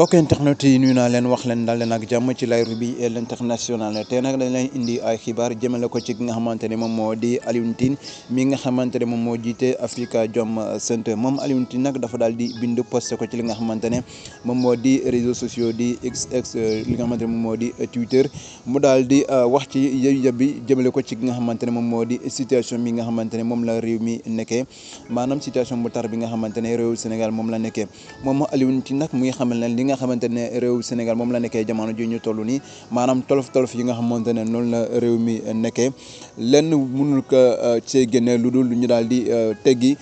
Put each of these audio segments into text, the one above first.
mbokk internet yi nuyu naa leen wax leen daal leen ak jàmm ci Live bi l'international tey nag dañ leen indi ay xibaar jëmale ko ci ki nga xamante ne moom moo di Alioune Tine mi nga xamante ne moom moo jiite Afrikajom Center moom Alioune Tine nag dafa daal di bind posté ko ci li nga xamante ne moom moo di réseaux sociaux di XX li nga xamante ne moom moo di Twitter mu daal di wax ci yëb bi jëmale ko ci ki nga xamante ne moom moo di situation bi nga xamante ne moom la réew mi nekkee maanaam situation bu tar bi nga xamante ne réew Sénégal moom la nekkee moom Alioune Tine nag mu ngi xamal ne li nga xamante ne réew Sénégal moom la nekkee jamono ji ñu toll nii maanaam tolof yi nga xamante ne noonu la réew mi nekkee lenn mënul ko cee génne lu dul ñu daal di teggi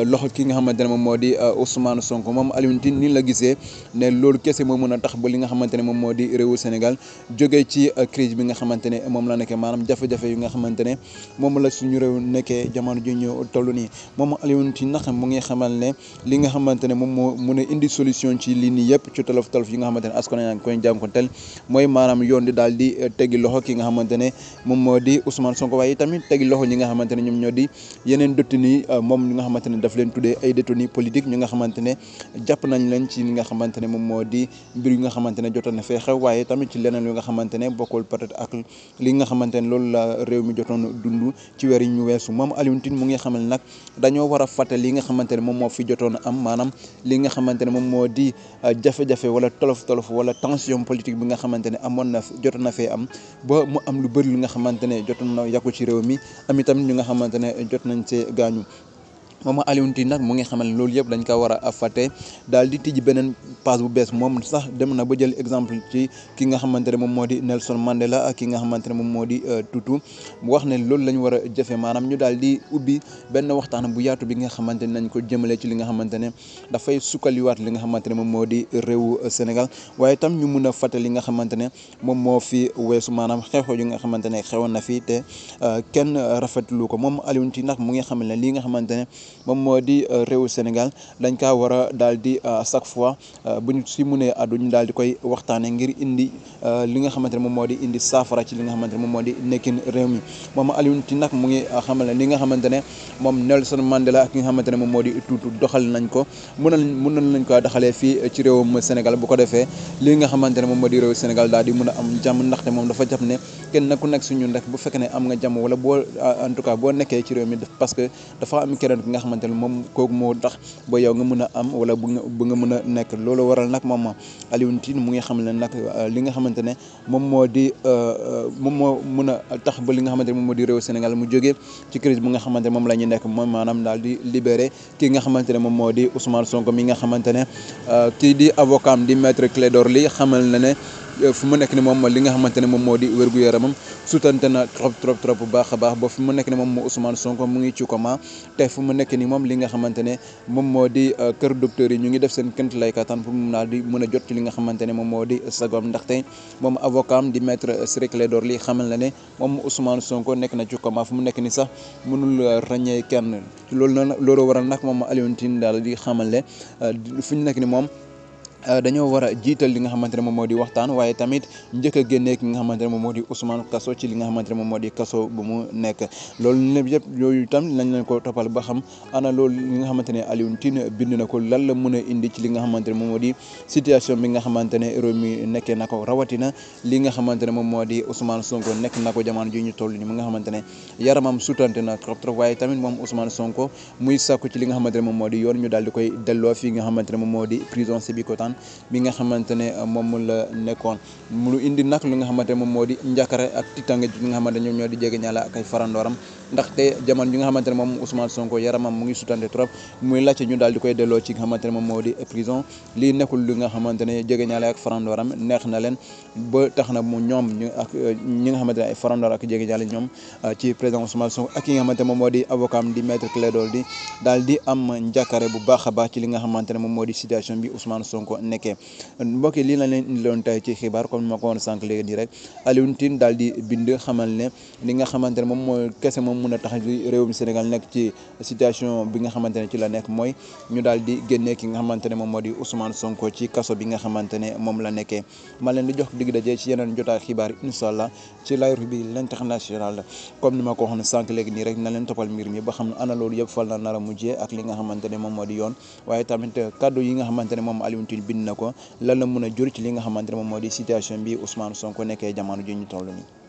loxo ki nga xamante ne moom moo di Ousmane Sonko moom Alioune Tine ni la gisee ne loolu kese moo mën a tax ba li nga xamante ne moom moo di réewu Sénégal jógee ci crise bi nga xamante ne moom la nekkee maanaam jafe-jafe yi nga xamante ne moom la suñu réew nekkee jamono ji ñu toll nii moom Alioune Tine nag mu ngi xamal ne li nga xamante ne moom moo mën a indi solution ci lii nii yëpp ci tolof yi nga xamante ne askan wi koy jànkuwanteel mooy maanaam yoon di daal di teggi loxo ki nga xamante ne moom moo di Ousmane Sonko waaye tamit teggi loxo ñi nga xamante ne ñoom ñoo di yeneen détenus moom ñi nga xamante ne daf leen tuddee ay détenus politique ñi nga xamante ne jàpp nañ leen ci li nga xamante ne moom moo di mbir yi nga xamante ne jotoon na fee xew waaye tamit ci leneen li nga xamante ne bokkul peut-être ak li nga xamante ne loolu la réew mi jotoon dund ci weer yi ñu weesu moom Alioune Tine mu ngi xamal nag dañoo war a fàtte li nga xamante ne moom moo fi jotoon am maanaam li nga xamante ne moom moo di jafe-jafe wala tolof wala tension politique bi nga xamante ne amoon na jotoon na fee am ba mu am lu bëri li nga xamante ne jotoon na yàqu ci réew mi am itam ñu nga xamante ne jot nañ see gaañu moom Alioune Tine nag mu ngi xamal ne loolu yëpp dañ ko war a fàtte daal di tijji beneen page bu bees moom sax dem na ba jël exemple ci ki nga xamante ne moom moo di Nelson Mandela ak ki nga xamante ne moom moo di Tutu mu wax ne loolu la ñu war a jëfe maanaam ñu daal di ubbi benn waxtaan bu yaatu bi nga xamante ne nañ ko jëmale ci li nga xamante ne dafay sukkaliwaat li nga xamante ne moom moo di réewu Sénégal waaye tam ñu mun a fàtte li nga xamante ne moom moo fi weesu maanaam xew-xew yi nga xamante ne xewoon na fi te kenn rafetlu ko moom Alioune Tine nag mu ngi xamal ne li nga xamante ne moom moo di réewu Sénégal dañ kaa war a daal di chaque fois bu ñu si mënee addu ñu daal di koy waxtaanee ngir indi li nga xamante ne moom moo di indi saafara ci li nga xamante ne moom moo di nekkin réew mi moom Alioune Tine nag mu ngi xamal ne li nga xamante ne moom Nelson Mandela ak ki nga xamante ne moom moo di Tutu doxal nañ ko mën nañ ko doxalee fii ci réewum Sénégal bu ko defee li nga xamante ne moom moo di réewu Sénégal daal di mën a am jàmm ndaxte moom dafa jàpp ne kenn ku nekk suñu rek bu fekkee ne am nga jàmm wala boo en tout cas boo nekkee ci réew mi parce que dafa am keneen ki nga xamante ne moom kooku moo tax ba yow nga mën a am wala bu nga mën a nekk loolu waral nag moom Alioune Tine mu ngi xam ne nag li nga xamante ne moom moo di moom moo mën a tax ba li nga xamante ne moom moo di réew Sénégal mu jógee ci crise bu nga xamante ne moom la ñu nekk moom maanaam daal di libéré ki nga xamante ne moom moo di Ousmane Sonko mi nga xamante ne kii di avocat am di maître Clédor Ly xamal na ne fu mu nekk ni moom li nga xamante ne moom moo di wér-gu-yaramam sutante na trop bu baax a baax ba fu mu nekk ni moom moo Ousmane Sonko mu ngi ci coma te fu mu nekk ni moom li nga xamante ne moom moo di kër docteur yi ñu ngi def seen kënt lay kattan pour mu daal di mën a jot ci li nga xamante ne moom moo di sagom ndaxte moom avocat am di maître Ciré Clédor Ly xamal na ne moom Ousmane Sonko nekk na ci coma fu mu nekk ni sax mënul ràññee kenn loolu waral nag moom Alioune Tine daal di xamal ne fu ñu nekk ni moom dañoo war a jiital li nga xamante ne moom moo di waxtaan waaye tamit njëkk a génnee ki nga xamante ne moom moo di Ousmane kaso ci li nga xamante ne moom moo di kaso bu mu nekk loolu lépp yëpp yooyu tam lañ leen ko toppal ba xam ana loolu li nga xamante ne Alioune Tine bind na ko lan la mën a indi ci li nga xamante ne moom moo di situation bi nga xamante ne réew mi nekkee na ko rawatina li nga xamante ne moom moo di Ousmane Sonko nekk na ko jamono ji ñu toll ni mu nga xamante ne yaramam sutante na trop waaye tamit moom Ousmane Sonko muy sàkku ci li nga xamante ne moom moo di yoon ñu daal di koy delloo fii nga xamante ne moom moo di prison Sébikotane bi nga xamante ne moom la nekkoon mu indi nag li nga xamante ne moom moo di njàkkare ak titange ji nga xamante ne ñoom ñoo di jege ñaala ak ay farandooram ndaxte jamono ji nga xamante ne moom Ousmane Sonko yaramam mu ngi sutante trop muy laajte ñu daal di koy delloo ci nga xamante ne moom moo di prison lii nekkul li nga xamante ne jege ñaale ak farandooram neex na leen ba tax na mu ñoom ñi nga xamante ne ay farandoor ak jege ñaale ñoom ci président Ousmane Sonko ak ki nga xamante ne moom moo di avocat am di maître Clédor Ly daal di am njàkkare bu baax a baax ci li nga xamante ne moom moo di situation bi Ousmane Sonko nekkee mbokk yi lii la leen indiloon tey ci xibaar comme ma ko woon sànq léegi nii rek Alioune Tine daal di bind xamal ne li nga xamante ne moom moo kese moom mun a tax réewum Sénégal nekk ci situation bi nga xamante ne ci la nekk mooy ñu daal di génnee ki nga xamante ne moom moo di Ousmane Sonko ci kaso bi nga xamante ne moom la nekkee. ma leen di jox dig daje ci yeneen jotaay xibaar incha allah ci Laye Roby l'international comme ni ma ko waxoon sànq léegi nii rek na leen toppal mbir mi ba xam ana loolu yëpp fal na nar a mujjee ak li nga xamante ne moom moo di yoon waaye tamit kaddu yi nga xamante ne moom Alioune Tine bind na ko lan la mën a jur ci li nga xamante ne moom moo di situation bi Ousmane Sonko nekkee jamono ji ñu toll nii.